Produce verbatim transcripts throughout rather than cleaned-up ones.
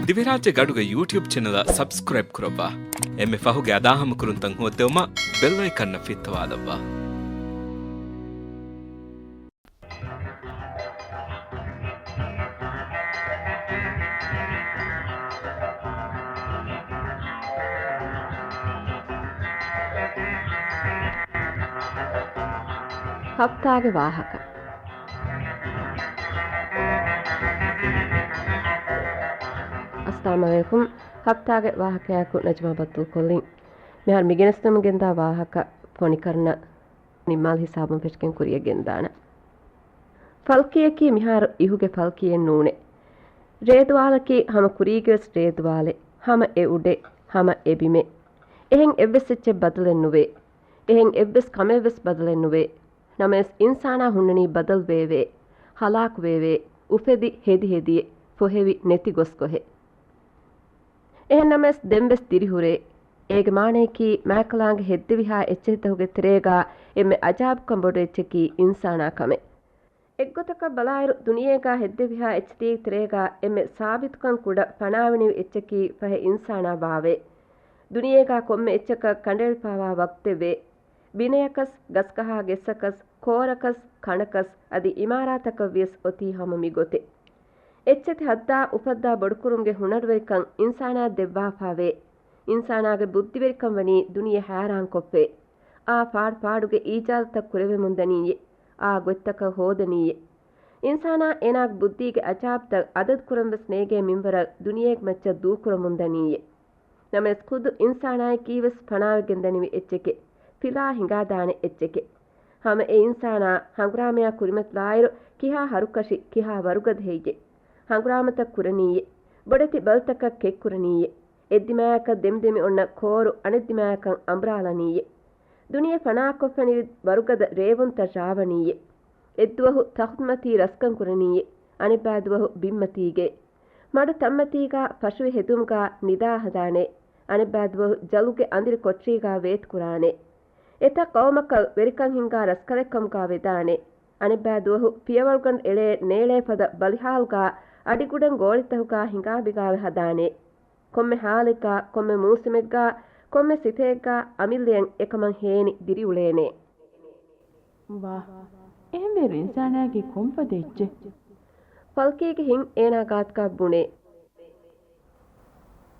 ދިވެހިރާއްޖެ ގަޑުގެ ޔޫޓިއުބް ޗެނަލަށް ސަބްސްކްރައިބް ކުރައްވާ. އެންމެ ފަހުގެ އަދާހަމަކުރުންތައް ހޯއްދެވުމަށް ބެލް އައިކަންއަށް ފިއްތަވާލައްވާ. ހަފްތާގެ ވާހަކަ. އައްސަލާމު ޢަލައިކުމް. ހަފްތާގެ ވާހަކަޔާއެކު ނަޖްމާ ބައްދަލުކޮށްލިން. މިހާރު މި ގެނެސްދެމުން ގެންދާ ވާހަކަ ފޮނިކަރުނަ ނިންމާލި ހިސާބުން ފެށިގެން ކުރިޔަށް ގެންދާނަން. ފަލްކީއަކީ މިހާރު އިހުގެ ފަލްކީއެއް ނޫނޭ. ރޭދުވާލަކީ ހަމަ ކުރީގެވެސް ރޭދުވާލެއް، ހަމަ އެ އުޑެއް، ހަމަ އެ ބިމެއް. އެހެން އެއްވެސް އެއްޗެއް ބަދަލެއް ނުވޭ. އެހެން އެއްވެސް ކަމެއްވެސް ބަދަލެއް ނުވޭ. ނަމަވެސް އިންސާނާ ހުންނަނީ ބަދަލު ވެވޭ، ހަލާކު ވެވޭ، އުފެދި ހެދި ހެދިއޭ، ފޮހެވި ނެތި ގޮސްގޮހެއް. އެހެން ނަމަވެސް ދެންވެސް ދިރިހުރޭ. އޭގެ މާނަޔަކީ މާތްކަލާނގެ ހެއްދެވިހާ އެއްޗެހިތަކުގެ ތެރޭގާ އެންމެ އަޖާއިބުކަން ބޮޑު އެއްޗަކީ އިންސާނާ ކަމެއް. އެއްގޮތަކަށް ބަލާއިރު، ދުނިޔޭގާ ހެއްދެވިހާ އެއްޗިތީގެ ތެރޭގާ އެންމެ ސާބިތުކަން ކުޑަ ފަނާވެނިވި އެއްޗަކީ ފަހެ އިންސާނާ ބާވޭ. ދުނިޔޭގާ ކޮންމެ އެއްޗަކަށް ކަނޑައެޅިފާވާ ވަގުތެއް ވޭ. ބިނަޔަކަސް، ގަސްގަހާ ގެއްސަކަސް، ކޯރަކަސް، ކަނަކަސް، އަދި އިމާރާތަކަށް ވިޔަސް އޮތީ ހަމަ މި ގޮތެއް. އެއްޗެތި ހައްދާ އުފައްދާ ބޮޑުކުރުމުގެ ހުނަރުވެރިކަން އިންސާނާއަށް ދެއްވާފާވޭ. އިންސާނާގެ ބުއްދިވެރިކަން ވަނީ ދުނިޔެ ހައިރާންކޮށްފޭ. އާ ފާޑު ފާޑުގެ އީޖާދުތައް ކުރެވެމުންދަނީއޭ. އާ ގޮތްތަކަށް ހޯދަނީއޭ. އިންސާނާ އޭނާގެ ބުއްދީގެ އަޖާބްތައް އަދަދުކުރަންވެސް ނޭގޭ މިންވަރަށް ދުނިޔޭގެ މައްޗަށް ދޫކުރަމުންދަނީއޭ. ނަމަވެސް ޚުދު އިންސާނާއަކީވެސް ފަނާވެގެންދަނިވި އެއްޗެކޭ. ފިލާ ހިނގާދާނެ އެއްޗެކޭ. ހަމަ އެ އިންސާނާ ހަނގުރާމަޔާ ކުރިމަތިލާއިރު ކިހާ ހަރުކަށި ކިހާ ވަރުގަދަ ހެއްޔޭ؟ ހަނގުރާމަތައް ކުރަނީއޭ. ބޮޑެތި ބަލްތަކަށް ކެތްކުރަނީއޭ. އެއްދިމާޔަކަށް ދެމިދެމި އޮންނަ ކޯރު އަނެއްދިމާޔަކަށް އަނބުރާލަނީއޭ. ދުނިޔެ ފަނާކޮށްފަނިވި ވަރުގަދަ ރޭވުންތައް ރާވަނީއޭ. އެއްދުވަހު ތަޚްތުމަތީ ރަސްކަން ކުރަނީއޭ. އަނެއްބާ ދުވަހު ބިންމަތީގައޭ. މަޑު ތަންމަތީގާ ފަށުވި ހެދުމުގާ ނިދާ ހަދާނޭ. އަނެއްބާ ދުވަހު ޖަލުގެ އަނދިރި ކޮޓަރީގާ ވޭތުކުރާނޭ. އެތައް ޤައުމަކަށް ވެރިކަން ހިންގާ ރަސްކަލެއްކަމުގާ ވެދާނެ. އަނެއްބާ ދުވަހު ފިޔަވަޅުގަނޑު އެޅޭ ނޭޅޭ ފަދަ ބަލިހާލުގާ އަޑިގުޑަން ގޯޅިތަކުގާ ހިނގާބިގާވެ ހަދާނެ. ކޮންމެ ހާލެއްގާ، ކޮންމެ މޫސުމެއްގާ، ކޮންމެ ސިފައެއްގާ އަމިއްލަޔަށް އެކަމަށް ހޭނި ދިރިއުޅޭނެ. ވާ، އެހެންވީއިރު އިންސާނާއަކީ ކޮންފަދަ އެއްޗެއް؟ ފަލްކީގެ ހިތް އޭނާ ގާތުގާ ބުނޭ.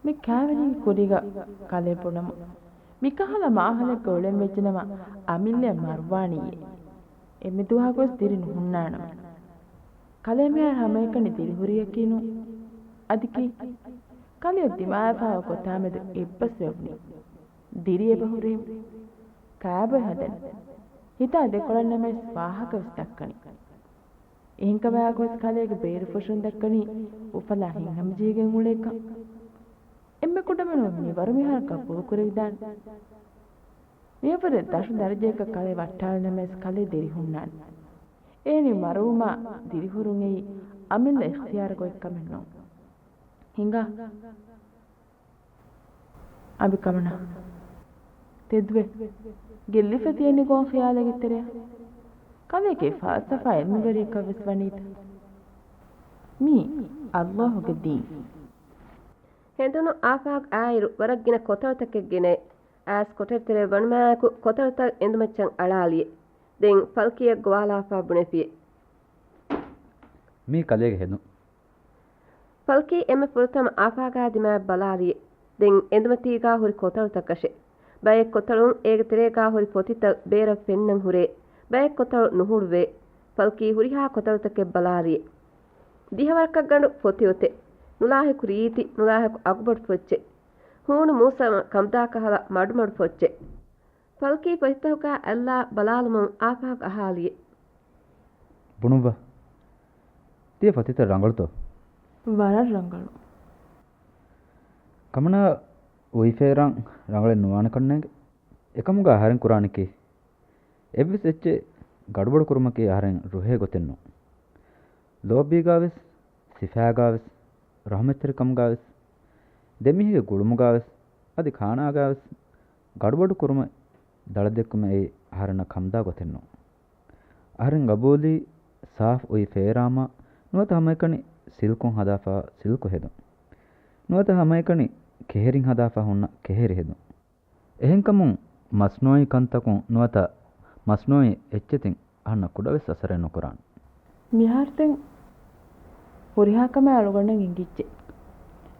މި ކާވެނި ކުރީގަ ކަލޭ ބުނަމު. މިކަހަލަ މާހަލެއްގަ އުޅެން ވެއްޖެނަމަ އަމިއްލަޔަށް މަރުވާނީއޭ. އެންމެ ދުވަހަކުވެސް ދިރި ނުހުންނާނަމޭ. ކަލޭ މިހާރު ހަމައެކަނި ދިރިހުރިޔަކީނު. އަދި ކީ؟ ކަލެޔަށް ދިމާވެފާވާ ގޮތާމެދު އެއްބަސްވެވުނީ. ދިރި އެބަހުރީމު. ކާބޮއެ ހަދަނީ. ހިތާ ދެކޮޅަށް ނަމަވެސް ވާހަކަވެސް ދައްކަނީ. އެހެންކަމާއެކުވެސް ކަލޭގެ ބޭރުފުށުން ދައްކަނީ އުފަލާ ހިތްހަމަޖެހިގެން އުޅޭކަން. އެންމެ ކުޑަމިނުން މިވަރު މިހާރު ގަބޫލުކުރެވިދާނެ. މިއަށްވުރެ ދަށު ދަރަޖައަކަށް ކަލޭ ވައްޓާލި ނަމަވެސް ކަލޭ ދިރިހުންނާނެ. އޭނީ މަރުވުމާ ދިރިހުރުން އެއީ އަމިއްލަ އިޚްތިޔާރު ގޮތް ކަމެއް ނޫން. ހިނގާ. އަނބިކަމަނާ. ތެދުވެ. ގެއްލިފަ ތިޔަ ނިގޯން ޚިޔާލެއްގެ ތެރެއަށް. ކަލޭގެ ފަލްސަފާ އިލްމުވެރިޔަކަށްވެސް ވަނީތަ؟ މީ އައްލާހުގެ ދީން. ހެނދުނު އާފާގު އާއިރު ވަރަށް ގިނަ ކޮތަޅުތަކެއް ގެނައި. އައިސް ކޮޓަރިތެރެއަށް ވަނުމާއެކު ކޮތަޅުތައް އެނދުމައްޗަށް އަޅާލިއެ. ދެން ފަލްކީއަށް ގޮވާލާފާ ބުނެފިއެ. މީ ކަލޭގެ ހެނދުން. ފަލްކީ އެންމެ ފުރަތަމަ އާފާގާ ދިމާއަށް ބަލާލިއެ. ދެން އެނދުމަތީގާ ހުރި ކޮތަޅުތަކަށެ. ބައެއް ކޮތަޅުން އޭގެ ތެރޭގާ ހުރި ފޮތިތައް ބޭރަށް ފެންނަން ހުރޭ. ބައެއް ކޮތަޅު ނުހުޅުވޭ. ފަލްކީ ހުރިހާ ކޮތަޅުތަކެއް ބަލާލިއެ. ދިހަވަރަކަށްގަނޑު ފޮތި އޮތެއް. ނުލާހިކު ރީތި، ނުލާހިކު އަގުބޮޑު ފޮއްޗެއް. ހޫނު މޫސަމަ ކަމުދާ ކަހަލަ މަޑުމަޑު ފޮއްޗެއް. ފަލްކީ ފޮތިތަކުގާ އަތްލާ ބަލާލުމުން އާފާގު އަހާލިއެ. ބުނުއްވަ. ތިޔަ ފޮތިތައް ރަނގަޅުތޯ؟ ވަރަށް ރަނގަޅު. ކަމަނާ އުއިފޭރާން ރަނގަޅެއް ނުވާނެކަންނޭނގެ. އެކަމުގާ އަހަރެން ކުރާނެކީ؟ އެއްވެސް އެއްޗެއް ގަޑުބަޑު ކުރުމަކީ އަހަރެން ރުހޭ ގޮތެއް ނޫން. ލޯބީގާވެސް، ސިފައިގާވެސް، ރަހުމަތްތެރިކަމުގާވެސް، ދެމީހެއްގެ ގުޅުމުގާވެސް، އަދި ކާނާގާވެސް ގަޑުބަޑު ކުރުމަށް ދަޅަދެއްކުމަށް އެއީ އަހަރެންނަށް ކަމުދާ ގޮތެއް ނޫން. އަހަރެން ގަބޫލީ ސާފު އުއި ފޭރާމާ ނުވަތަ ހަމައެކަނި ސިލްކުން ހަދާފާ ސިލްކު ހެދުން. ނުވަތަ ހަމައެކަނި ކެހެރިން ހަދާފަ ހުންނަ ކެހެރި ހެދުން. އެހެންކަމުން މަސްނޫއީ ކަންތަކުން ނުވަތަ މަސްނޫއީ އެއްޗެތިން އަހަންނަށް ކުޑަވެސް އަސަރެއް ނުކުރާނެ. މިހާރު ދެން ހުރިހާ ކަމެއް އަޅުގަނޑަށް އެނގިއްޖެ.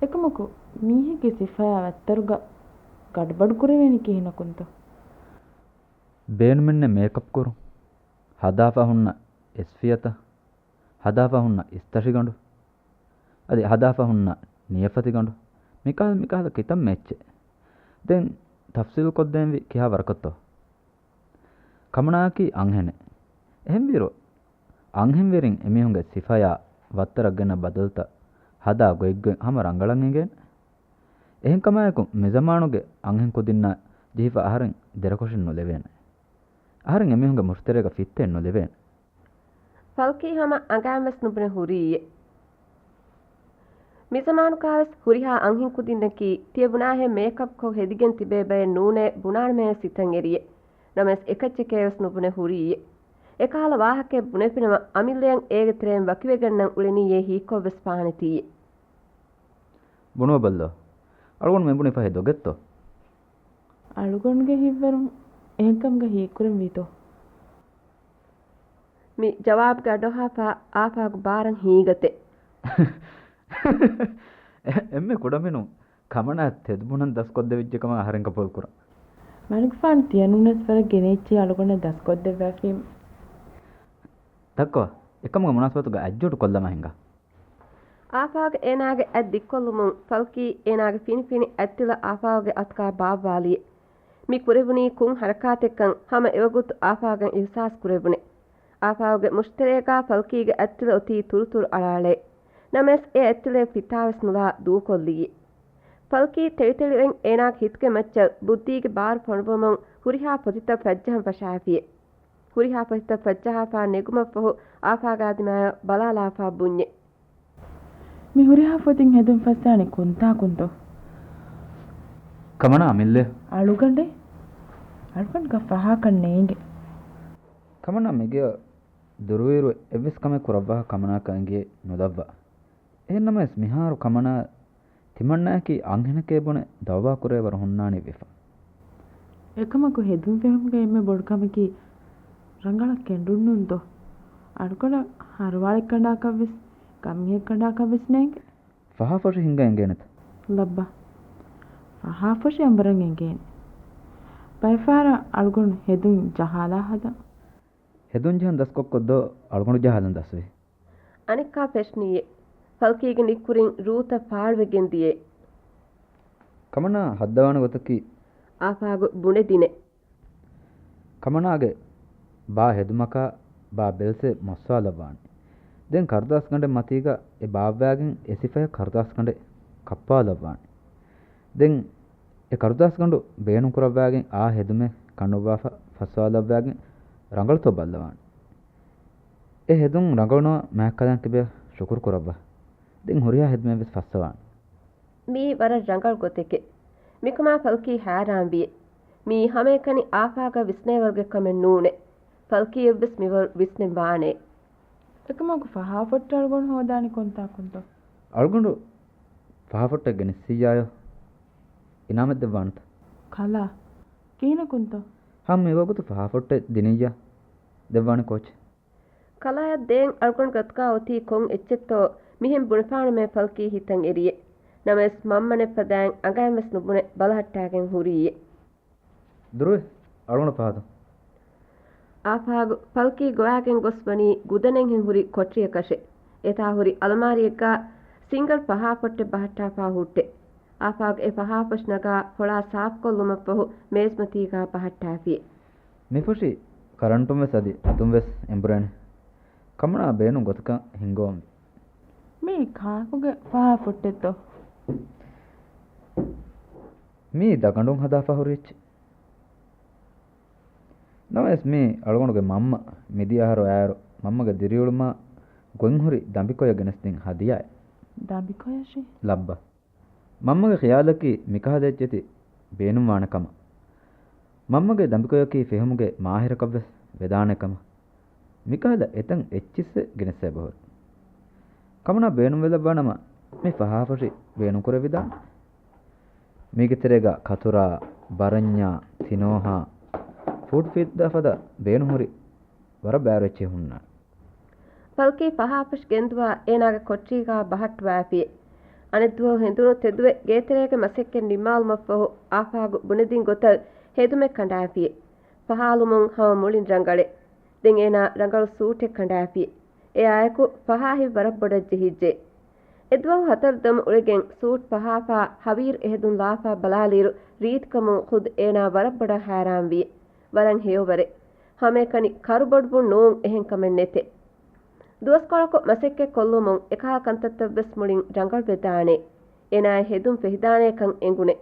އެކަމަކު މީހެއްގެ ސިފަޔާ ވައްތަރުގަ ގަޑުބަޑު ކުރެވޭނީ ކިހިނަކުންތޯ؟ ބޭނުމެއްނެއް މޭކަޕް ކުރުން. ހަދާފަ ހުންނަ އިސްފިޔަތައް، ހަދާފަ ހުންނަ އިސްތަށިގަނޑު، އަދި ހަދާފަ ހުންނަ ނިޔަފަތިގަނޑު، މިކަހަލަ، މިކަހަލަ ކިތަންމެ އެއްޗެއް. ދެން ތަފްސީލު ކޮށްދޭންވީ ކިހާ ވަރަކަށްތޯ؟ ކަމަނާއަކީ އަންހެނެއް. އެހެންވީރު، އަންހެންވެރިން އެމީހުންގެ ސިފަޔާ ވައްތަރަށް ގެންނަ ބަދަލުތައް ހަދާ ގޮތްގޮތް ހަމަ ރަނގަޅަށް އެނގޭނެ. އެހެންކަމާއެކު، މިޒަމާނުގެ އަންހެން ކުދިންނާ ޖެހިފަ އަހަރެން ދެރަކޮށެއް ނުލެވޭނެ. އަހަރެން އެމީހުންގެ މުށްތެރޭގަ ފިއްތެއް ނުލެވޭނެ. ފަލްކީ ހަމަ އަނގައިން ވެސް ނުބުނެ ހުރީއޭ. މިޒަމާނުގަވެސް ހުރިހާ އަންހެން ކުދިންނަކީ ތިޔަ ބުނާހެން މޭކަޕް ކޮށް ހެދިގެން ތިބޭ ބައެއް ނޫނޭ ބުނާނަމޭ ސިތަން އެރިއޭ. ނަމަވެސް އެކައްޗެކޭ ވެސް ނުބުނެ ހުރީއޭ. އެކަހަލަ ވާހަކައެއް ބުނެފިނަމަ، އަމިއްލަޔަށް އޭގެ ތެރެއިން ވަކިވެގަންނަން އުޅެނީއޭ ހީކޮށް ވެސް ފާނެތީއޭ. ބުނުވަބައްލޯ. އަޅުގަނޑު މިބުނި ފަހެ ދޮގެއްތޯ؟ އަޅުގަނޑުގެ ހިތްވަރުން އެހެންކަމުގަ ހީކުރަންވީތޯ؟ މި ޖަވާބުގެ އަޑުއަހާފަ އާފާގު ބާރަށް ހީގަތެ. އެ-، އެންމެ ކުޑަމިނުން ކަމަނާ ތެދުބުނަން ދަސްކޮށްދެވިއްޖެ ކަމަށް އަހަރެން ގަބޫލުކުރަން. މަނިކުފާނު ތިޔަ ނޫނަސް ވަރަށް ގިނަ އެއްޗެއް އަޅުގަނޑަށް ދަސްކޮށްދެއްވާފީމު. ދައްކަވާ، އެކަމުގެ މުނާސަބަތުގަ އަތްޖޯޑު ކޮށްލަމާ ހިނގާ. އާފާގު އޭނާގެ އަތް ދިއްކޮށްލުމުން ފަލްކީ އޭނާގެ ފިނިފިނި އަތްތިލަ އާފާގުގެ އަތުގަ ބާއްވާލިއެ. މި ކުރެވުނީ ކޮން ހަރަކާތެއްކަން ހަމަ އެވަގުތު އާފާގަށް އިހުސާސް ކުރެވުނެ. އާފާގުގެ މުށްތެރޭގަ ފަލްކީގެ އަތްތިލަ އޮތީ ތުރުތުރު އަޅާޅޭ. ނަމަވެސް އެ އަތްތިލައެއް ފިތާވެސް ނުލާ ދޫކޮށްލިއެ. ފަލްކީ ތެޅިތެޅިވެން އޭނާގެ ހިތުގެ މައްޗަށް ބުއްދީގެ ބާރު ފޮނުވަމުން ހުރިހާ ފޮތިތައް ފައްޖަހަން ފަށާފިއެ. ހުރިހާ ފޮތިތައް ފައްޖަހާފާ ނެގުމަށްފަހު އާފާގާ ދިމާޔަށް ބަލާލާފާ ބުންޏެ. މި ހުރިހާ ފޮތިން ހެދުން ފައްސާނީ ކޮންތާކުންތޯ؟ ކަމަނާ އަމިއްލަ. އަޅުގަނޑެއް؟ އަޅުގަނޑުގަ ފަހާކަށް ނޭނގެ. ކަމަނާ މިގެއަށް ދުރުވިއިރު އެއްވެސް ކަމެއް ކުރައްވާ ކަމަނާކަށް އެނގޭ ނުލައްވާ. އެހެންނަމަވެސް މިހާރު ކަމަނާ ތިމަންނާއަކީ އަންހެނެކޭ ބުނެ ދައުވާ ކުރޭވަރު ހުންނާނީ ވެފަ. އެކަމަކު ހެދުން ފެހުމުގެ އެންމެ ބޮޑު ކަމަކީ ރަނގަޅަށް ކެނޑުން ނޫންތޯ؟ އަޅުގަނޑަށް ހަރުވާޅެއް ކަނޑާކަށްވެސް، ކަމިހެއް ކަނޑާކަށްވެސް ނޭނގެ. ފަހާފޮށި ހިންގަ އެނގޭނެތަ؟ ލައްބަ. ފަހާފޮށި އަނބުރަން އެނގޭނެ. ބައެއްފަހަރަށް އަޅުގަނޑު ހެދުން ޖަހާލާ ހަދަން. ހެދުން ޖަހަން ދަސްކޮށްކޮށްދޯ އަޅުގަނޑު ޖަހާލަން ދަސްވީ. އަނެއްކާ ފެށުނީއޭ. ފަލްކީގެ ނިއްކުރިން ރޫތައް ފާޅުވެގެން ދިޔައޭ. ކަމަނާ ހައްދަވާނެ ގޮތަކީ. އާފާގު ބުނެދިނެ. ކަމަނާގެ ބާ ހެދުމަކާ ބާ ބެލްސެ މޮއްސާލައްވާނެ. ދެން ކަރުދާސްގަނޑެއް މަތީގަ އެ ބާއްވާގެން އެ ސިފަޔަށް ކަރުދާސްގަނޑެއް ކައްޕާލައްވާނެ. ދެން އެ ކަރުދާސްގަނޑު ބޭނުންކުރައްވާގެން އާ ހެދުމެއް ކަނޑުއްވާފަ ފައްސަވާލައްވާގެން ރަނގަޅުތޯ ބައްލަވާނެ. އެ ހެދުން ރަނގަޅުނުވާ މާތްކަލާނގެ ކިބަޔަށް ޝުކުރު ކުރައްވާ. ދެން ހުރިހާ ހެދުމެއްވެސް ފައްސަވާނެ. މީ ވަރަށް ރަނގަޅު ގޮތެކޭ. މިކަމާ ފަލްކީ ހައިރާންވިއޭ. މީ ހަމައެކަނި އާފާގަށް ވިސްނޭވަރުގެ ކަމެއް ނޫނޭ. ފަލްކީއަށްވެސް މިވަރު ވިސްނެން ވާނޭ. އެކަމަކު ފަހާފޮއްޓެއް އަޅުގަނޑު ހޯދާނީ ކޮންތާކުންތޯ؟ އަޅުގަނޑު ފަހާފޮއްޓެއް ގެނެއްސިއްޔާޔޯ؟ އިނާމެއް ދެއްވާނެތަ؟ ކަލާ. ކިހިނަކުންތޯ؟ ހަމަ މިވަގުތު ފަހާފޮއްޓެއް ދިނިއްޔާ ދެއްވާނެ ކޯޗެއް. ކަލާޔަށް ދޭން އަޅުގަނޑު ގަތުގަ އޮތީ ކޮން އެއްޗެއްތޯ މިހެން ބުނެފާނަމޭ ފަލްކީ ހިތަށް އެރިއޭ. ނަމަވެސް މަންމަނެއް ފަދައިން އަނގައިން ވެސް ނުބުނެ ބަލަހައްޓާގެން ހުރީއޭ. ދުރުވެ، އަޅުގަނޑު ފަހަތު. އާފާގު ފަލްކީ ގޮވާގެން ގޮސް ވަނީ ގުދަނެއްހެން ހުރި ކޮޓަރިއަކަށެ. އެތާ ހުރި އަލަމާރިއެއްގަ ސިންގަލް ފަހާފޮއްޓެއް ބަހައްޓާފާ ހުއްޓެ. އާފާގު އެ ފަހާފޮށި ނަގާ ފޮޅާ ސާފުކޮށްލުމަށްފަހު މޭޒުމަތީގަ ބަހައްޓާފި. މިފޮށި ކަރަންޓުން ވެސް އަދި އަތުން ވެސް އެނބުރޭނެ. ކަމަނާ ބޭނުން ގޮތަކަށް ހިންގަވަންވީ. މީ ކާކުގެ ފަހާފޮއްޓެއްތޯ؟ މީ ދަގަނޑުން ހަދާފަ ހުރި އެއްޗެއް. ނަމަވެސް މީ އަޅުގަނޑުގެ މަންމަ މިދިޔަ އަހަރު އައިއިރު މަންމަގެ ދިރިއުޅުމާ ގޮތްހުރި ދަނބިކޮޔަށް ގެނެސްދިން ހަދިޔާއެއް. ދަނބިކޮޔަށޭ؟ ލައްބަ. މަންމަގެ ޚިޔާލަކީ މިކަހަލަ އެއްޗެތި ބޭނުންވާނެ ކަމަށް. މަންމަގެ ދަނބިކޮޔަކީ ފެހުމުގެ މާހިރަކަށްވެސް ވެދާނެ ކަމަށް. މިކަހަލަ އެތަން އެއްޗިއްސެއް ގެނެސް އެބަހުރި. ކަމަނާ ބޭނުންވެލައްވާނަމަ މި ފަހާފަށި ބޭނުންކުރެވިދާނެ. މީގެ ތެރޭގަ ކަތުރާ، ބަރަންޏާ، ތިނޯހާ، ފޫޓް ފިއްދާ ފަދަ ބޭނުންހުރި ވަރަށް ބާރު އެއްޗެއް ހުންނާނެ. ފަލްކީ ފަހާފަށި ގެންދުވާ އޭނާގެ ކޮޓަރީގާ ބަހައްޓުވައިފި. އަނެއްދުވަހު ހެނދުނު ތެދުވެ ގޭތެރޭގެ މަސައްކަތް ނިންމާލުމަށްފަހު އާފާގު ބުނެދިން ގޮތަށް ހެދުމެއް ކަނޑާފި. ފަހާލުމުން ހަމަ މުޅިން ރަނގަޅެއް. ދެން އޭނާ ރަނގަޅު ސޫޓެއް ކަނޑާފި. އެއާއެކު ފަހާ ހިތް ވަރަށް ބޮޑަށް ޖެހިއްޖެ. އެދުވަހު ހަތަރު ދަމު އުޅެގެން ސޫޓް ފަހާފާ ހަވީރު އެހެދުން ލާފާ ބަލާލިއިރު ރީތިކަމުން ޚުދު އޭނާ ވަރަށް ބޮޑަށް ހައިރާންވި. ވަރަށް ހެޔޮވަރެއް. ހަމައެކަނި ކަރުބޮޑުވުން ނޫން އެހެން ކަމެއް ނެތެ. ދުވަސްކޮޅަކު މަސައްކަތް ކޮށްލުމުން އެކަހަލަ ކަންތައްތައްވެސް މުޅިން ރަނގަޅުވެދާނެ. އޭނާއަށް ހެދުން ފެހިދާނޭކަން އެނގުނެ.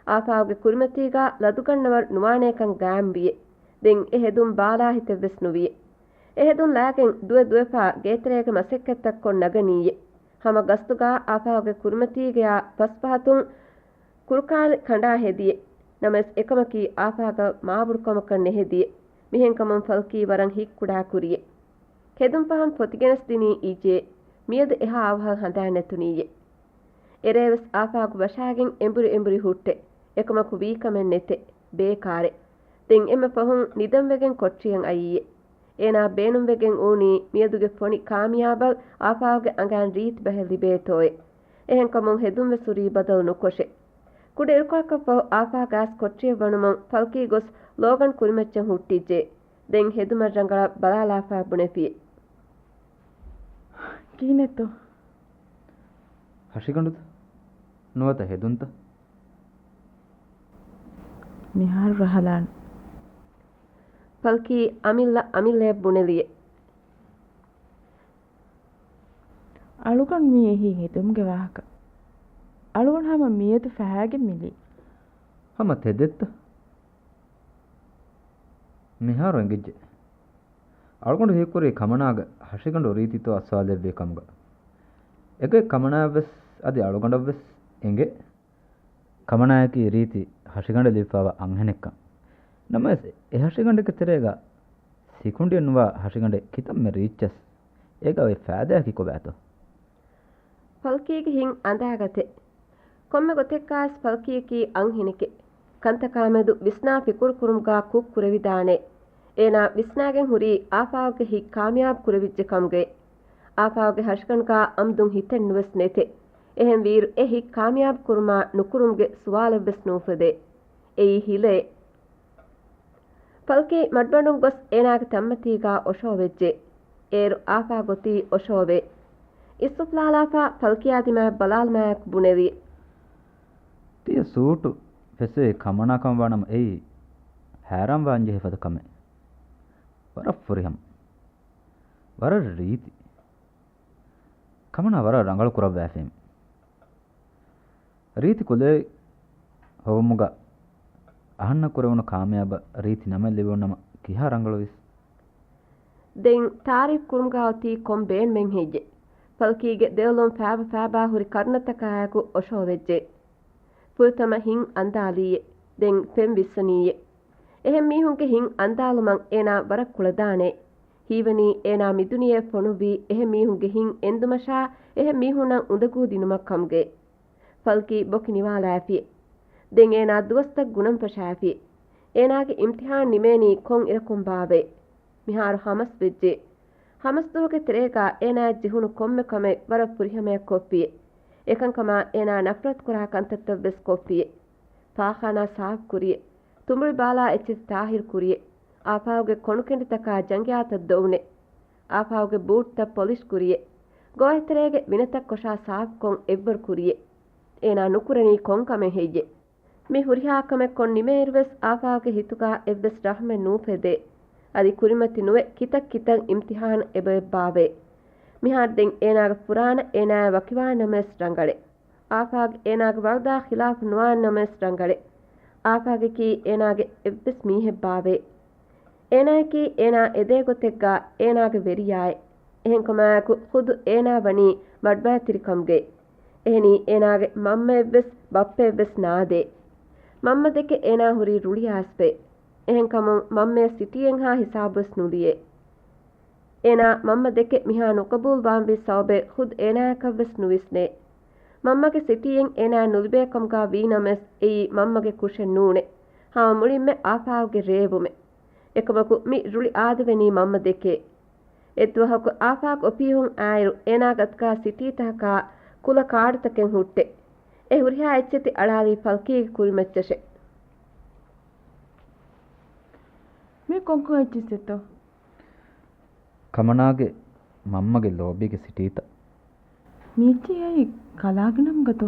އާފާގުގެ ކުރިމަތީގާ ލަދުގަންނަވަރު ނުވާނޭކަން ގާއިމްވިއެ. ދެން އެ ހެދުން ބާލާ ހިތެއްވެސް ނުވިއެ. އެ ހެދުން ލާގެން ދުވެ ދުވެފާ ގޭތެރޭގެ މަސައްކަތްތައް ކޮށް ނަގަނީއެ. ހަމަ ގަސްތުގާ އާފާގުގެ ކުރިމަތީގެއާ ފަސް ފަހަތުން ކުރުކާލި ކަނޑާ ހެދިއެ. ނަމަވެސް އެކަމަކީ އާފާގަށް މާބޮޑުކަމަކަށް ނެހެދިއެ. މިހެންކަމުން ފަލްކީ ވަރަށް ހިތްކުޑާ ކުރިއެ. ހެދުން ފަހަން ފޮތިގެނެސް ދިނީ އިއްޖެ. މިއަދު އެހާ އަވަހަށް ހަނދާން ނެތުނީއެ. އެރޭވެސް އާފާގު ވަށާގެން އެނބުރި އެނބުރި ހުއްޓެ. އެކަމަކު ވީކަމެއް ނެތެ. ބޭކާރެ. ދެން އެންމެ ފަހުން ނިދަންވެގެން ކޮޓަރިއަށް އައީއެ. އޭނާ ބޭނުންވެގެން އޫނީ މިއަދުގެ ފޮނި ކާމިޔާބަށް އާފާގުގެ އަނގައިން ރީތި ބަހެއް ލިބޭތޯއެ. އެހެންކަމުން ހެދުންވެސް ހުރީ ބަދަލު ނުކޮށެ. ކުޑަ އިރުކޮޅަކަށްފަހު އާފާގު އައިސް ކޮޓަރިއަށް ވަނުމުން ފަލްކީ ގޮސް ލޯގަން ކުރިމައްޗަށް ހުއްޓިއްޖެ. ދެން ހެދުމަށް ރަނގަޅަށް ބަލާލާފާ ބުނެފި. ކިހިނެއްތޯ؟ ހަށިގަނޑުތަ؟ ނުވަތަ ހެދުންތަ؟ މިހާރު ރަހަލާން. ފަލްކީ އަމިއްލަ އަމިއްލައަށް ބުނެލިއެ. އަޅުގަނޑު މި އެހީ ހެދުމުގެ ވާހަކަ. އަޅުގަނޑު ހަމަ މިއަދު ފަހާގެން މިލީ. ހަމަ ތެދެއްތަ؟ މިހާރު އެނގިއްޖެ. އަޅުގަނޑު ހީކުރީ ކަމަނާގެ ހަށިގަނޑު ރީތިތޯ އަސްވާލެއްވީ ކަމުގަ. އެގޮތް ކަމަނާއަށްވެސް އަދި އަޅުގަނޑަށްވެސް އެނގޭ. ކަމަނާއަކީ ރީތި ހަށިގަނޑެއް ލިބިފައިވާ އަންހެނެއްކަން. ނަމަވެސް އެ ހަށިގަނޑެއްގެ ތެރޭގަ ސިކުނޑިއެއް ނުވާ ހަށިގަނޑެއް ކިތަންމެ ރީއްޗަސް އޭގަ އޮތް ފައިދާއަކީ ކޮބާތޯ؟ ފަލްކީގެ ހިތް އަނދާގަތެ. ކޮންމެ ގޮތެއްގަވެސް ފަލްކީއަކީ އަންހެނެކެ. ކަންތަކާމެދު ވިސްނާ ފިކުރު ކުރުމުގަ ކުށް ކުރެވިދާނެ. އޭނާ ވިސްނާގެން ހުރީ އާފާގުގެ ހިތް ކާމިޔާބު ކުރެވިއްޖެ ކަމުގައި. އާފާގުގެ ހަށިގަނޑުގަ އަމްދުން ހިތެއްނުވެސް ނެތެ. އެހެންވީއިރު އެ ހިތް ކާމިޔާބު ކުރުމާ ނުކުރުމުގެ ސުވާލެއްވެސް ނޫފެދޭ. އެއީ ހިލައެއް. ފަލްކީ މަޑުމަޑުން ގޮސް އޭނާގެ ތަންމަތީގަ އޮށޯވެއްޖެ. އޭރު އާފާގު އޮތީ އޮށޯވޭ. އިސްއުފުލާލާފާ ފަލްކީއާ ދިމާއަށް ބަލާލުމާއެކު ބުނެލި. ތިޔަ ސޫޓު ފެށުއްވީ ކަމަނާ ކަމަށް ވާނަމަ އެއީ ހައިރާންވާންޖެހޭ ފަދަ ކަމެއް. ވަރަށް ފުރިހަމަ. ވަރަށް ރީތި. ކަމަނާ ވަރަށް ރަނގަޅު ކުރައްވައިފިން. ރީތި ކުލައެއް ހޮވުމުގަ އަހަންނަށް ކުރެވުނު ކާމިޔާބަށް ރީތި ނަމެއް ލިބުނުނަމަ ކިހާ ރަނގަޅުވީސް. ދެން ތާރީފް ކުރުމުގަ އޮތީ ކޮން ބޭނުމެއް ހެއްޔެ؟ ފަލްކީގެ ދެއުލުން ފައިބަ ފައިބާ ހުރި ކަރުނަތަކާއެކު އޮށޯވެއްޖެ. ފުރަތަމަ ހިތް އަންދާލީއެ. ދެން ފެން ވިއްސަނީއެ. އެހެން މީހުންގެ ހިތް އަންދާލުމަށް އޭނާ ވަރަށް ކުޅަދާނެ. ހީވަނީ އޭނާ މިދުނިޔެއަށް ފޮނުއްވީ އެހެން މީހުންގެ ހިތް އެންދުމަށާ އެހެން މީހުންނަށް އުނދަގޫ ދިނުމަށް ކަމުގައި. ފަލްކީ ބޮކި ނިވާލާފި. ދެން އޭނާ ދުވަސްތައް ގުނަން ފަށާފި. އޭނާގެ އިމްތިހާން ނިމޭނީ ކޮން އިރަކުން ބާވޭ؟ މިހާރު ހަމަސް ވެއްޖެ. ހަމަސް ދުވަހުގެ ތެރޭގަ އޭނާއަށް ޖެހުނު ކޮންމެ ކަމެއް ވަރަށް ފުރިހަމަޔަށް ކޮށްފިއެ. އެކަންކަމާ އޭނާ ނަފްރަތު ކުރާ ކަންތައްތައް ވެސް ކޮށްފިއެ. ފާޚާނާ ސާފު ކުރިއެ. ތުނބުޅި ބާލާ އެއްޗެތި ތާހިރު ކުރިއެ. އާފާގުގެ ކޮނޑުކެނޑިތަކާ ޖަނގިއާތައް ދޮވުނެ. އާފާގުގެ ބޫޓްތައް ޕޮލިޝް ކުރިއެ. ގޯހެތެރޭގެ ވިނަތައް ކޮށާ ސާފުކޮށް އެއްވަރު ކުރިއެ. އޭނާ ނުކުރަނީ ކޮން ކަމެއް ހެއްޔެ؟ މި ހުރިހާ ކަމެއް ކޮށް ނިމޭއިރުވެސް އާފާގުގެ ހިތުގަ އެއްވެސް ރަހްމެއް ނޫފެދޭ. އަދި ކުރިމަތި ނުވެ ކިތައް ކިތައް އިމްތިހާނު އެބައޮތް ބާވޭ. މިހާރު ދެން އޭނާގެ ފުރާނަ އޭނާއާ ވަކިވާނަމަވެސް ރަނގަޅޭ. އާފާގު އޭނާގެ ވަރުދާ ޚިލާފު ނުވާނަމަވެސް ރަނގަޅޭ. އާފާގަކީ އޭނާގެ އެއްވެސް މީހެއް ބާވޭ. އޭނާއަކީ އޭނާ އެދޭ ގޮތެއްގަ އޭނާގެ ވެރިޔާއެއް. އެހެންކަމާއެކު ޚުދު އޭނާ ވަނީ މަޑުމައިތިރިކަމުގައި. އެހެނީ އޭނާގެ މަންމައެއްވެސް ބައްޕައެއްވެސް ނާދޭ. މަންމަ ދެކެ އޭނާ ހުރީ ރުޅިއައިސްފައި. އެހެންކަމުން މަންމަޔަށް ސިޓީއެއްހާ ހިސާބުވެސް ނުލިޔޭ. އޭނާ މަންމަ ދެކެ މިހާ ނުގަބޫލުވާންވީ ސަބަބެއް ޚުދު އޭނާއަކަށްވެސް ނުވިސްނޭ. މަންމަގެ ސިޓީއެއް އޭނާ ނުލިބޭ ކަމުގާ ވީނަމަވެސް އެއީ މަންމަގެ ކުށެއް ނޫނޭ. ހަމަ މުޅިންމެ އާފާގުގެ ރޭވުމޭ. އެކަމަކު މި ރުޅި އާދެވެނީ މަންމަ ދެކޭ. އެއްދުވަހަކު އާފާގު އޮފީހުން އާއިރު އޭނާގެ އަތުގާ ސިޓީތަކަކާ ކުލަ ކާޑުތަކެއް ހުއްޓޭ. އެ ހުރިހާ އެއްޗެތި އަޅާލީ ފަލްކީގެ ކުރިމައްޗަށޭ. މީ ކޮންކޮން އެއްޗިއްސެއްތޯ؟ ކަމަނާގެ މަންމަގެ ލޯބީގެ ސިޓީތައް. މީއްޗި އައި ކަލާގެ ނަމުގަތޯ؟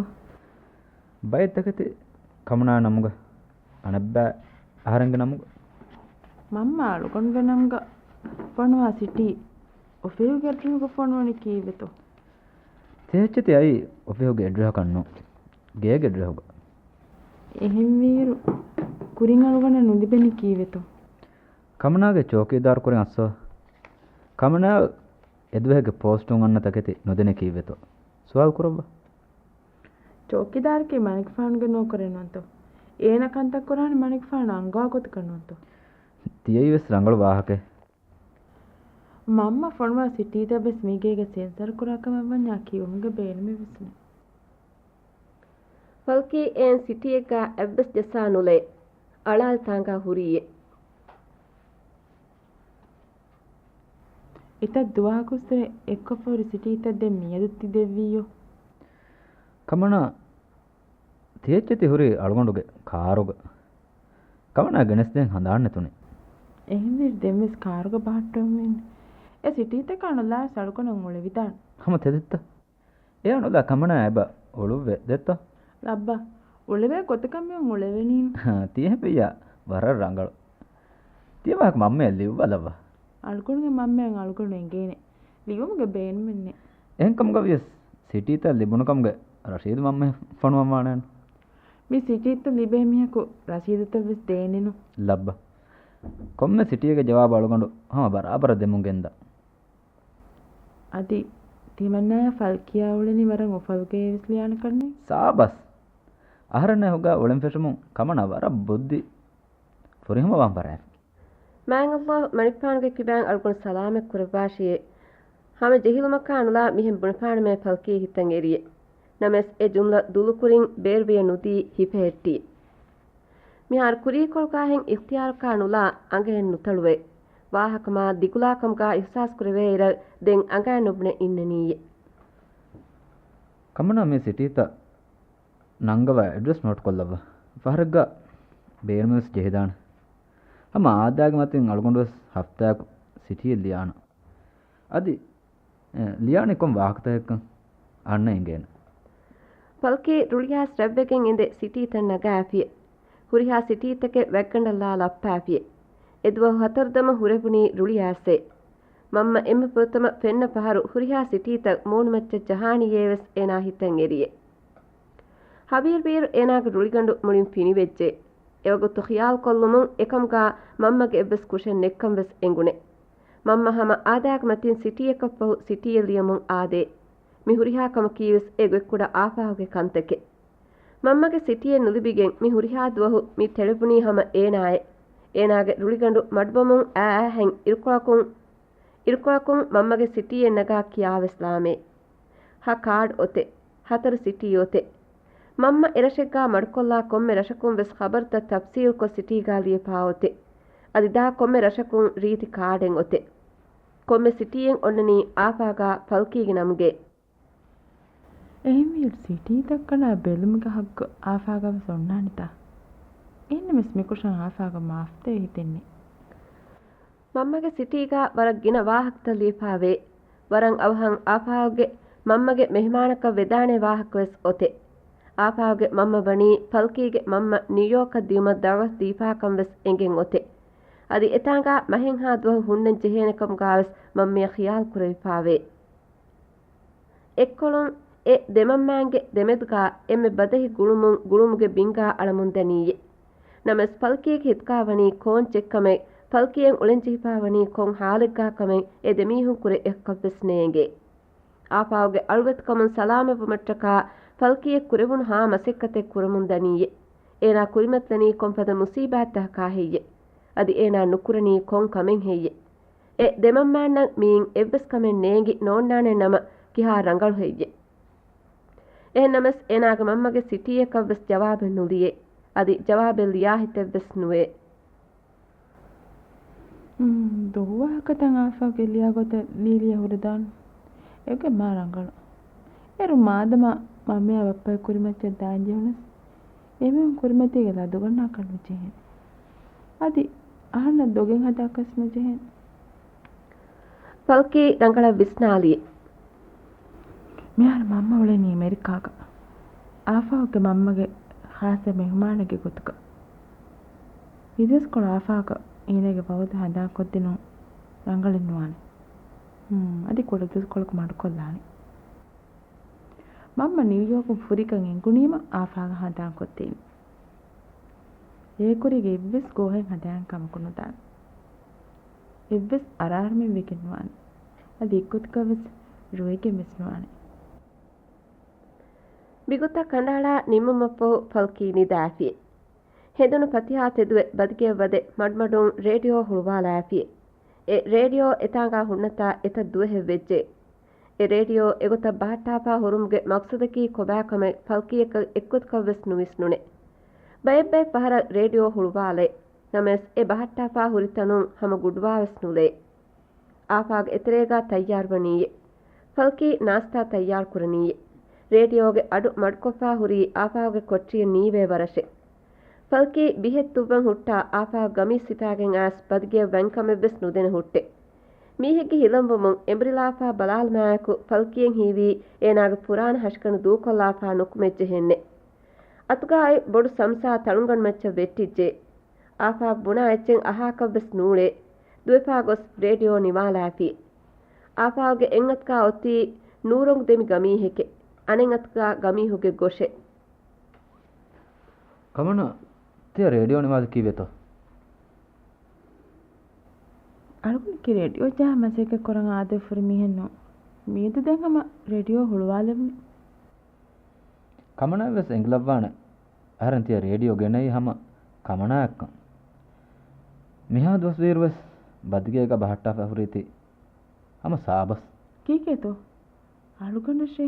ބައެއް ތަކެތި ކަމަނާ ނަމުގަ، އަނެއްބައި އަހަރެންގެ ނަމުގަ. މަންމަ އަޅުގަނޑުގެ ނަމުގަ ފޮނުވާ ސިޓީ އޮފީހުގެ އެޑްރެހުގަ ފޮނުވަނީ ކީއްވެތޯ؟ ތި އެއްޗެތި އައީ އޮފީހުގެ އެޑްރެހަކަށް ނޫން، ގޭގެ އެޑްރެހުގަ. އެހެންވީއިރު، ކުރިން އަޅުގަނޑަށް ނުލިބެނީ ކީއްވެތޯ؟ ކަމަނާގެ ޗޯކީދާރު ކުރިން އައްސަވާ. ކަމަނާ އެދުވަހެއްގެ ޕޯސްޓުން އަންނަ ތަކެތި ނުދެނީ ކީއްވެތޯ؟ ސުވާލު ކުރައްވާ. ޗޯކީދާރަކީ މަނިކުފާނުގެ ނޯކަރެއް ނޫންތޯ؟ އޭނަ ކަންތައް ކުރާނީ މަނިކުފާނު އަންގަވާ ގޮތަކަށް ނޫންތޯ؟ ތިޔައީވެސް ރަނގަޅު ވާހަކައެއް. މަންމަ ފޮނުވާ ސިޓީތައް ވެސް މިގޭގެ ސެންސަރު ކުރާ ކަމަށް ވަންޏާ ކިޔުމުގެ ބޭނުމެއް ވެސް ނެތް. ފަލްކީ އެހެން ސިޓީއެއްގާ އެއްވެސް ޖައްސާ ނުލައޭ. އަޅާލި ތާނގާ ހުރީއޭ. އެތައް ދުވަހަކުއްސުރެ އެއްކޮށްފަ ހުރި ސިޓީތައް ދެން މިއަދު ތި ދެއްވީޔޯ؟ ކަމަނާ ތި އެއްޗެތި ހުރީ އަޅުގަނޑުގެ ކާރުގަ. ކަމަނާ ގެނެސްދޭން ހަނދާން ނެތުނީ. އެހެންވީއިރު ދެންވެސް ކާރުގަ ބަހައްޓަވަމުން އިން. އެ ސިޓީތަކާ ނުލާ ވެސް އަޅުގަނޑު އުޅެވިދާނެ. ހަމަ ތެދެއްތަ؟ އެ އަނުލާ ކަމަނާ އެބަ އުޅުއްވޭ ދެއްތޯ؟ ލައްބަ، އުޅެވޭ ގޮތަކަށް މިއޮން އުޅެވެނީނު. ހާ، ތި އެހެންވިއްޔާ ވަރަށް ރަނގަޅު. ތިޔަ ވާހަކަ މަންމަޔަށް ލިޔުއްވާލައްވާ. އަޅުގަނޑުގެ މަންމައަށް އަޅުގަނޑު އެނގޭނެ. ލިޔުމުގެ ބޭނުމެއް ނެތް. އެހެންކަމުގަ ވިޔަސް ސިޓީތައް ލިބުނު ކަމުގެ ރަޝީދު މަންމަޔަށް ފޮނުވަން ވާނެއަން. މި ސިޓީތައް ލިބޭ މީހަކު ރަޝީދުތައް ވެސް ދޭނެނު. ލައްބަ. ކޮންމެ ސިޓީއެއްގެ ޖަވާބު އަޅުގަނޑު ހަމަ ބަރާބަރަށް ދެމުން ގެންދާ. އަދި ތިމަންނާޔާ ފަލްކިޔާ އުޅެނީ ވަރަށް އުފަލުގައި ވެސް ލިޔާނެ ކަންނޭނގެ. ސާބަސް! އަހަރެންނާ ހުގާ އުޅެން ފެށުމުން ކަމަނާ ވަރަށް ބުއްދި ފުރިހަމަވާން ފަރާތް. މާތް ﷲ މަނިކުފާނުގެ ކިބައިން އަޅުގަނޑު ސަލާމަތް ކުރައްވާށިއޭ. ހަމަ ޖެހިލުމަކާ ނުލާ މިހެން ބުނެފާނަމޭ ފަލްކީ ހިތަށް އެރިއޭ. ނަމަވެސް އެ ޖުމްލަ ދުލުކުރިން ބޭރުވެޔަ ނުދީ ހިފެހެއްޓީ. މިހާރު ކުރީކޮޅުގާހެން އިޚްތިޔާރަކާ ނުލާ އަނގައެއް ނުތަޅުވޭ. ވާހަކަ މާ ދިގުލާކަމުގާ އިޙްސާސް ކުރެވޭއިރަށް ދެން އަނގައިން ނުބުނެ އިންނަނީއޭ. ކަމަނާ މި ސިޓީތައް ނަންގަވާ އެޑްރެސް ނޯޓްކޮށްލައްވާ. ފަހަރެއްގަ ބޭނުމެއްވެސް ޖެހިދާނެ. ހަމަ އާދައިގެ މަތިން އަޅުގަނޑުވެސް ހަފްތާއަކު ސިޓީއެއް ލިޔާނަން. އަދި، އެ، ލިޔާނީ ކޮން ވާހަކަތަކެއްކަން އަންނަ އެނގޭނެ. ފަލްކީ ރުޅިއައިސް ރަތްވެގެން އިނދެ ސިޓީތައް ނަގާފިޔޭ. ހުރިހާ ސިޓީތަކެއް ވަތްގަނޑަށްލާ ލައްޕާފިޔޭ. އެދުވަހު ހަތަރުދަމަ ހުރެވުނީ ރުޅިއައިސްއޭ. މަންމަ އެންމެ ފުރަތަމަ ފެންނަ ފަހަރު ހުރިހާ ސިޓީތައް މޫނުމައްޗަށް ޖަހާނީއޭވެސް އޭނާ ހިތަށް އެރިއޭ. ހަވީރުވިއިރު އޭނާގެ ރުޅިގަނޑު މުޅިން ފިނިވެއްޖެ. އެވަގުތު ޚިޔާލުކޮށްލުމުން އެކަމުގާ މަންމަގެ އެއްވެސް ކުށެއް ނެއްކަން ވެސް އެނގުނެ. މަންމަ ހަމަ އާދައިގެ މަތިން ސިޓީއަކަށްފަހު ސިޓީއެއް ލިޔަމުން އާދޭ. މި ހުރިހާ ކަމަކީވެސް އެ ގޮތްކުޑަ އާފާހުގެ ކަންތަކެއް. މަންމަގެ ސިޓީއެއް ނުލިބިގެން މި ހުރިހާ ދުވަހު މި ތެޅެވުނީ ހަމަ އޭނާއޭ. އޭނާގެ ރުޅިގަނޑު މަޑުބަމުން އާއާހެން އިރުކޮޅަކުން، އިރުކޮޅަކުން މަންމަގެ ސިޓީއެއް ނަގާ ކިޔާވެސް ލާމޭ. ހަ ކާޑް އޮތެއް، ހަތަރު ސިޓީ އޮތެއް. މަންމަ އެރަށެއްގާ މަޑުކޮށްލާ ކޮންމެ ރަށަކުން ވެސް ޚަބަރުތައް ތަފްސީލްކޮށް ސިޓީގާ ލިޔެފާ އޮތެއް. އަދި ދާ ކޮންމެ ރަށަކުން ރީތި ކާޑެއް އޮތެއް. ކޮންމެ ސިޓީއެއް އޮންނަނީ އާފާގާ ފަލްކީގެ ނަމުގައި. އެހެންވީއިރު ސިޓީތައް ކަނޑާ ބެލުމުގެ ހައްގު އާފާގަ ވެސް އޮންނާނެތާ؟ އެހެންނަމަވެސް މިކުށަށް އާފާގަ މާފްތައް ހިތެއްނެތް. މަންމަގެ ސިޓީގަ ވަރަށް ގިނަ ވާހަކަތައް ލިޔެފާވޭ. ވަރަށް އަވަހަށް އާފާގުގެ މަންމަގެ މެހެމާނަކަށް ވެދާނެ ވާހަކަވެސް އޮތެ. އާފާގުގެ މަންމަ ވަނީ ފަލްކީގެ މަންމަ ނިއުޔޯކަށް ދިޔުމަށް ދަޢުވަތު ދީފާކަން ވެސް އެނގެން އޮތެ. އަދި އެތާނގާ މަހެއްހާ ދުވަހު ހުންނަން ޖެހޭނެކަމުގާވެސް މަންމަޔަށް ޚިޔާލު ކުރެވިފާވޭ. އެއްކޮޅުން އެ ދެމަންމާންގެ ދެމެދުގާ އެންމެ ބަދަހި ގުޅުމުން ގުޅުމުގެ ބިންގާ އަޅަމުންދަނީއޭ. ނަމަވެސް ފަލްކީގެ ހިތުގާ ވަނީ ކޯންޗެއްކަމެއް، ފަލްކީއަށް އުޅެންޖެހިފާވަނީ ކޮން ހާލެއްގާކަމެއް އެ ދެމީހުންކުރެ އެއްކަށްވެސް ނޭނގޭ. އާފާގުގެ އަޅުވެތިކަމުން ސަލާމަތްވުމަށްޓަކާ ފަލްކީއަށް ކުރެވުނުހާ މަސައްކަތެއް ކުރަމުންދަނީއޭ. އޭނާ ކުރިމަތިލަނީ ކޮންފަދަ މުސީބާތްތަކަކާ ހެއްޔެ؟ އަދި އޭނާ ނުކުރަނީ ކޮން ކަމެއް ހެއްޔެ؟ އެ ދެމަންމާންނަށް މިއިން އެއްވެސް ކަމެއް ނޭނގި ނޯންނާނެ ނަމަ ކިހާ ރަނގަޅު ހެއްޔެ؟ އެހެންނަމަވެސް އޭނާގެ މަންމަގެ ސިޓީއަކަށްވެސް ޖަވާބެއް ނުލިޔޭ. އަދި ޖަވާބެއް ލިޔާ ހިތެއްވެސް ނުވޭ. އުން، ދޮގު ވާހަކަތައް އާފާގެ ލިޔާ ގޮތަށް ލީލިޔަ ހުރެދާނެ. އެގޮތް މާ ރަނގަޅު. އޭރު މާދަމާ މަންމަޔާ ބައްޕަގެ ކުރިމައްޗަށް ދާން ޖެހުނަސް، އެމީހުން ކުރިމަތީގެ ލަދުގަންނާކަށް ނުޖެހޭނެ. އަދި އަހަންނަށް ދޮގެއް ހަދާކަސް ނުޖެހޭނެ. ފަލްކީ ރަނގަޅަށް ވިސްނާލި. މިހާރު މަންމަ އުޅެނީ އެމެރިކާގަ، އާފާގެ މަންމަގެ ޚާއްޞަ މެހުމާނެއްގެ ގޮތުގަ. ބިދޭސްކޮޅު އާފާގަ އޭނާގެ ވައުދު ހަނދާންކޮށްދިނުން ރަނގަޅެއް ނުވާނެ. ހުން، އަދި ކުޑަދުވަސްކޮޅަކު މަޑުކޮށްލާނެ. މަންމަ ނިއުޔޯކުން ފުރިކަން އެނގުނީމަ އާފާގަ ހަނދާންކޮށްދޭނެ. އޭގެ ކުރީގަ އެއްވެސް ގޯހެއް ހަދާން ކަމަކު ނުދާނެ. އެއްވެސް އަރާރަމެއް ވެގެން ނުވާނެ. އަދި އެއްގޮތަކަށްވެސް ރޮއެގެން ވެސް ނުވާނެ. މިގޮތަށް ކަނޑައަޅާ ނިމުމަށްފަހު ފަލްކީ ނިދާފި. ހެނދުނު ފަތިހާ ތެދުވެ ބަދިގެއަށް ވަދެ މަޑުމަޑުން ރޭޑިއޯ ހުޅުވާލާފި. އެ ރޭޑިއޯ އެތާނގާ ހުންނަތާ އެތައް ދުވަހެއް ވެއްޖެ. އެ ރޭޑިއޯ އެގޮތަށް ބަހައްޓާފާ ހުރުމުގެ މަގްސަދަކީ ކޮބާކަމެއް ފަލްކީއަކަށް އެއްގޮތަކަށްވެސް ނުވިސްނުނެ. ބައެއްބައެއް ފަހަރަށް ރޭޑިއޯ ހުޅުވާލޭ. ނަމަވެސް އެ ބަހައްޓާފާ ހުރި ތަނުން ހަމަ ގުޑުވާވެސް ނުލޭ. އާފާގް އެތެރޭގާ ތައްޔާރުވަނީއޭ. ފަލްކީ ނާސްތާ ތައްޔާރު ކުރަނީއޭ. ރޭޑިއޯގެ އަޑު މަޑުކޮށްފާ ހުރީ އާފާގްގެ ކޮޓަރިއަށް ނީވޭ ވަރަށޭ. ފަލްކީ ބިހެއް ތުއްވަން ހުއްޓާ އާފާގް ގަމީސް ހިފާގެން އައިސް ބަދިގެއަށް ވަންކަމެއްވެސް ނުދެނެ ހުއްޓޭ. މީހެއްގެ ހިލަންވުމުން އެނބުރިލާފާ ބަލާލުމާއެކު ފަލްކީއަށް ހީވީ އޭނާގެ ފުރާނަ ހަށިގަނޑު ދޫކޮށްލާފާ ނުކުމެއްޖެހެންނޭ. އަތުގާ އޮތް ބޮޑު ސަމްސާ ތަޅުންގަނޑުމައްޗަށް ވެއްޓިއްޖެ. އާފާގް ބުނާ އެއްޗެއް އަހާކަށްވެސް ނޫޅޭ. ދުވެފާ ގޮސް ރޭޑިއޯ ނިވާލާފި. އާފާގްގެ އެއްއަތުގާ އޮތީ ނޫރޮނގު ދެމި ގަމީހެކޭ. އަނެއްއަތުގާ ގަމީހުގެ ގޮށޭ. ކަމަނާ، ތިޔަ ރޭޑިއޯ ނިވާލި ކީއްވެތޯ؟ އަޅުގަނޑަކީ ރޭޑިއޯ ޖަހާ މަސައްކަތް ކުރަން އާދަވެފަ ހުރި މީހެއް ނޫން. މިއަދު ދެން ހަމަ ރޭޑިއޯ ހުޅުވާލެވުނީ. ކަމަނާއަށްވެސް އެނގިލައްވާނެ. އަހަރެން ތިޔަ ރޭޑިއޯ ގެނައީ ހަމަ ކަމަނާއަށްކަން. މިހާ ދުވަސްވީއިރުވެސް ބަދިގޭގަ ބަހައްޓާފަ ހުރީތީ ހަމަ ސާބަސް. ކީކޭތޯ؟ އަޅުގަނޑަށޭ.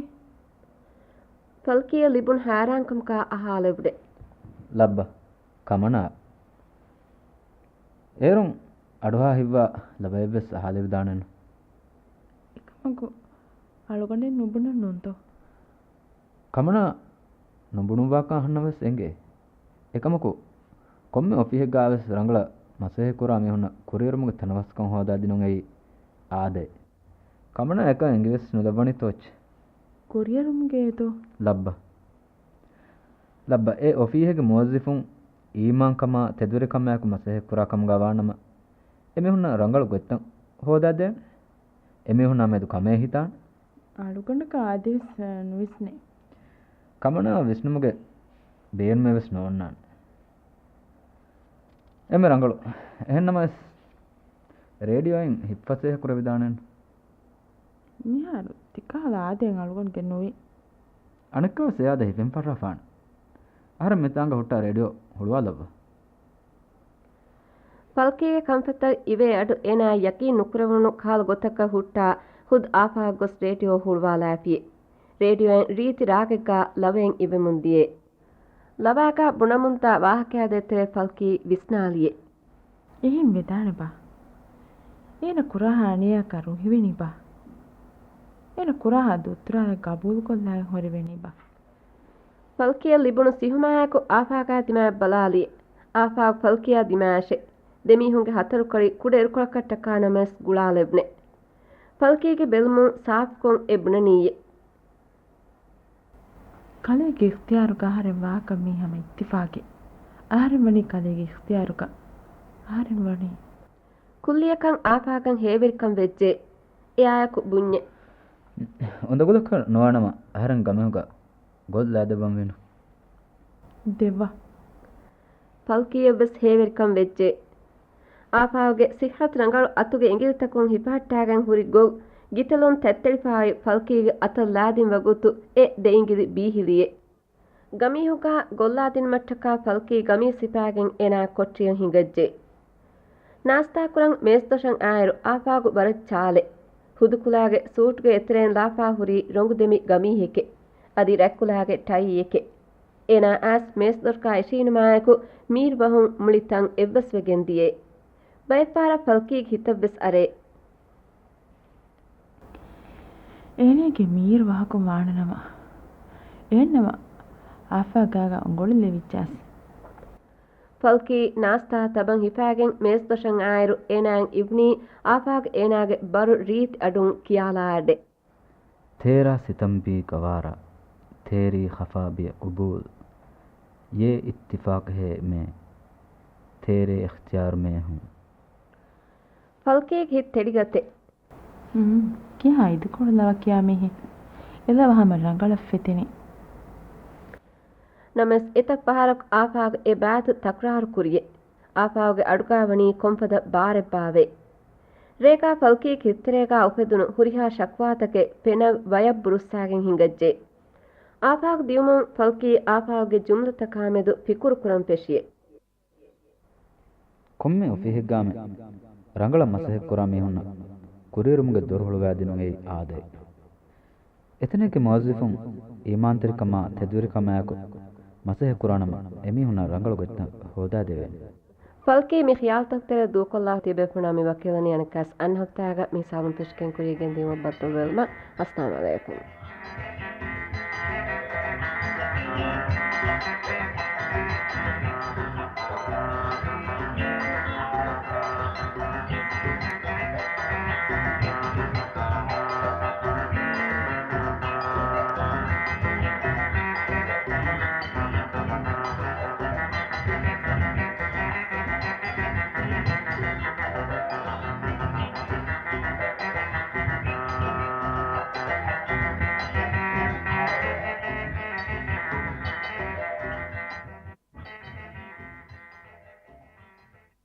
ފަލްކީއަށް ލިބުނު ހައިރާންކަމަކާ އަހާލެވުނެ. ލައްބަ، ކަމަނާ. އޭރުން އަޑުއަހާ ހިތްވާ ލަވައެއްވެސް އަހާލެވިދާނެނު. އެކަމަކު އަޅުގަނޑެއް ނުބުނަން ނޫންތޯ؟ ކަމަނާ ނުބުނުއްވާކަން އަހަންނަށްވެސް އެނގޭ. އެކަމަކު، ކޮންމެ އޮފީހެއްގާވެސް ރަނގަޅަށް މަސައްކަތްކުރާ މީހުންނަށް ކުރިއެރުމުގެ ތަނަވަސްކަން ހޯދާދިނުން އެއީ އާދައެއް. ކަމަނާ އެކަން އެނގިވެސް ނުލައްވަނީތޯ އެއްޗެއް. ކުރިއެރުމުގެއޭތޯ؟ ލައްބަ. ލައްބަ، އެ އޮފީހެއްގެ މުވައްޒިފުން އީމާންކަމާ ތެދުވެރިކަމާއެކު މަސައްކަތްކުރާ ކަމުގަ ވާނަމަ، އެމީހުންނަށް ރަނގަޅު ގޮތްތައް ހޯދާދޭނެ. އެމީހުންނާ މެދު ކަމޭ ހިތާނެ. އަޅުގަނޑަކަށް އާދެވެސް ނުވިސްނޭ. ކަމަނާއަށް ވިސްނުމުގެ ބޭނުމެއްވެސް ނޯންނާނެ. އެންމެ ރަނގަޅު. އެހެންނަމަވެސް، ރޭޑިއޯއިން ހިތްފަސޭހަ ކުރެވިދާނެން. މިހާރު ތިކަހަލަ އާދައެއް އަޅުގަނޑުގެ ނުވި. އަނެއްކާވެސް އެއާދަ ހިފެން ފަށާފާނެ. އަހަރެން މިތާނގަ ހުއްޓާ ރޭޑިއޯ ހުޅުވާލައްވާ. ފަލްކީގެ ކަންފަތަށް އިވޭ އަޑު އޭނާއަށް ޔަޤީން ނުކުރެވުނު ކަހަލަ ގޮތަކަށް ހުއްޓާ ހުދު އާފާގް ގޮސް ރޭޑިއޯ ހުޅުވާލާފި. ރޭޑިއޯއިން ރީތި ރާގެއްގާ ލަވައެއް އިވެމުން ދިޔޭ. ލަވާގާ ބުނަމުންދާ ވާހަކައާ ދޭތެރޭ ފަލްކީ ވިސްނާލިއޭ. އެހެން ވެދާނެބާ؟ އޭނަ ކުރާހާ އަނިޔާއަކާ ރުހިވެނީބާ؟ އޭނަ ކުރާހާ ދުއްތުރާލަށް ގަބޫލުކޮށްލާގެން ހުރެވެނީބާ؟ ފަލްކީއަށް ލިބުނު ސިހުމާއެކު އާފާގާ ދިމާއަށް ބަލާލި. އާފާގް ފަލްކީއާ ދިމާއަށެ. ދެމީހުންގެ ހަތަރުކަޅި ކުޑަ އިރުކޮޅަކަށްޓަކާ ނަމަވެސް ގުޅާލެވުނެ. ފަލްކީގެ ބެލުމުން ސާފުކޮށް އެ ބުނަނީއޭ. ކަލޭގެ އިޚްތިޔާރުގަ އަހަރެން ވާކަށް މީ ހަމަ އިއްތިފާގެއް. އަހަރެން ވަނީ ކަލޭގެ އިޚްތިޔާރުގަ. އަހަރެން ވަނީ. ކުއްލިއަކަށް އާފާގަށް ހޭވެރިކަން ވެއްޖެ. އެއާއެކު ބުންޏެ. އުނދަގުލަކަށް ނުވާނަމަ އަހަރެން ގަމީހުގަ ގޮށް ލާދެއްވަންވީނު. ދެއްވާ. ފަލްކީއަށްވެސް ހޭވެރިކަން ވެއްޖެ. އާފާގުގެ ސިއްހަތު ރަނގަޅު އަތުގެ އިނގިލިތަކުން ހިފަހައްޓާގެން ހުރި ގޮށް ގިތެލުން ތަތްތެޅިފައި ފަލްކީގެ އަތަށް ލާދިން ވަގުތު އެ ދެ އިނގިލި ބީހިލިއޭ. ގަމީހުގާ ގޮށް ލާދިނުމަށްޓަކާ ފަލްކީ ގަމީސް ހިފާގެން އޭނާ ކޮޓަރިއަށް ހިނގައްޖެ. ނާސްތާކުރަން މޭޒްދޮށަށް އާއިރު އާފާގު ވަރަށް ޗާލެއް. ހުދުކުލާގެ ސޫޓްގެ އެތެރެއިން ލާފާ ހުރީ ރޮނގު ދެމި ގަމީހެކޭ. އަދި ރަތްކުލާގެ ޓައިއެކެއް. އޭނާ އައިސް މޭޒުދޮރުކާ އިށީނުމާއެކު މީރު ބަހުން މުޅި ތަން އެއްވެސް ވެގެން ދިޔައެއް. ބައެއްފަހަރަށް ފަލްކީގެ ހިތަށްވެސް އަރައެއް. އޭނާގެ މީރު ވާހަކަ ވާނަނަމަ، އެހެންނަމަ އާފާގާގަ އުނގޮޅިލެވިއްޖާސް. ފަލްކީ ނާސްތާ ތަބަން ހިފާގެން މޭޒުދޮށަށް އާއިރު އޭނާއަށް އިވުނީ އާފާގު އޭނާގެ ބަރު ރީތި އަޑުން ކިޔާލާ އަޑެއް. تیرا ستم بھی گوارا، تیری خفا بھی قبول، یہ اتفاق ہے میں، تیرے اختیار میں ہوں. ފަލްކީގެ ހިތް ތެޅިގަތެ. ހުން، ކިހާ އިދިކޮޅު ލަވަ ކިޔާ މީހެއް. އެލަވަ ހަމަ ރަނގަޅަށް ފެތެނީ. ނަމަވެސް އެތައް ފަހަރަކު އާފާގު އެ ބައިތު ތަކްރާރު ކުރިއެ. އާފާގުގެ އަޑުގާ ވަނީ ކޮންފަދަ ބާރެއްބާވޭ. ރޭގާ ފަލްކީގެ ހިތްތެރޭގާ އުފެދުނު ހުރިހާ ޝަކުވާތަކެއް ފެނަށް ވަޔަށް ބުރުއްސާގެން ހިނގައްޖެ. އާފާގު ދިޔުމުން ފަލްކީ އާފާގުގެ ޖުމްލަތަކާމެދު ފިކުރު ކުރަން ފެށިއެ. ކޮންމެ އޮފީހެއްގާމެ ރަނގަޅަށް މަސައްކަތް ކުރާ މީހުންނަށް ކުރިއެރުމުގެ ދޮރު ހުޅުވާދިނުން އެއީ އާދައެއް. އެތަނެއްގެ މުވައްޒަފުން އީމާންތެރިކަމާ ތެދުވެރިކަމާއެކު މަސައްކަތް ކުރާނަމަ، އެމީހުންނަށް ރަނގަޅު ގޮތްތައް ހޯދާދެވޭނެ. ފަލްކީ މި ޚިޔާލުތަކުގެ ތެރެއަށް ދޫކޮށްލާ ތިބޭފުޅުންނާ މި ވަކިވެލަނީ އަނެއްކާސް އަންހެން ހަފްތާގަ މި ހިސާބުން ފެށިގެން ކުރިޔަށް ގެންދިޔުމަށް ބައްދަލުވެލުމަށް. އައްސަލާމް ޢަލައިކުމް.